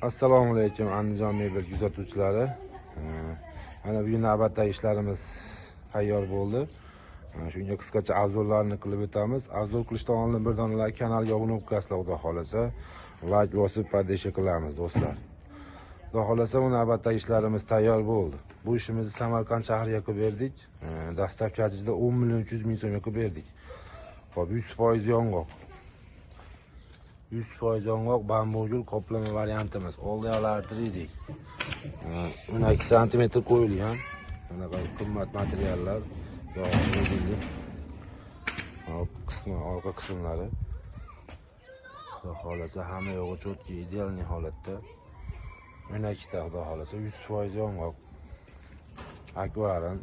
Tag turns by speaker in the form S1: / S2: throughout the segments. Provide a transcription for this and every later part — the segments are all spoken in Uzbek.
S1: Assalomu alaykum, Andijon mebel kuzatuvchilari. Mana bugun navbatdagi ishlarimiz tayyor bo'ldi. Shunga qisqacha обзор larni qilib o'tamiz. Обзор qilishdan oldin bir dona kanalga obuna bo'lib qo'yasizlar, xudo xolasa. Layk bosib, поддержка qilamiz, do'stlar. Xudo xolasa, bu navbatdagi ishlarimiz tayyor bo'ldi. Bu ishimizni Samarqand shahriga qilib berdik. Доставка sida 10 million 300 ming so'mga qilib berdik. Xo'p, 100% yong'oq. 100% yong'oq, bambugul qoplama variantimiz. Oldi yoqlari 3D. 12 santimetr qo'yilgan. Bunaqa qimmat materiallar. Yog'och. Hop, qismi, orqa qismlari. Xudo xolasa, hamma yog'i чётко, идеальный holatda. 12 ta, xudo xolasa, 100% yong'oq. Akvarium.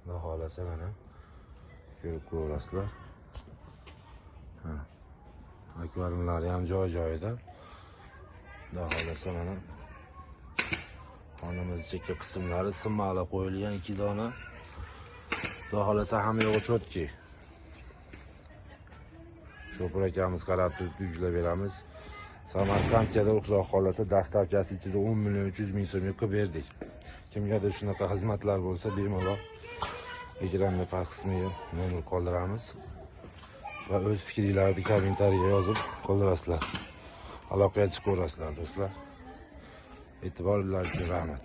S1: Xudo xolasa, mana ko'rib ko'rasizlar. Ha. Akvariumlari ham joy joyida. Xudo xolasa, mana xonamiz chekka qismlari simali qo'yilgan ikki dona. Xudo xolasa, hamma yog'i чётко. Shopir akamiz qarab turib yuklab beramiz. Samarqandga, xudo xolasa, доставка si ichida 10 million 300 ming so'mga qilib berdik. Kimgadir shunaqa xizmatlar bo'lsa, bemalol ekranda past qismiga nomer qoldiramiz. Va o'z fikringizni kommentariyaga yozib qoldirasizlar. Aloqaga chiqaverasizlar, do'stlar. E'tiborlaringizga rahmat.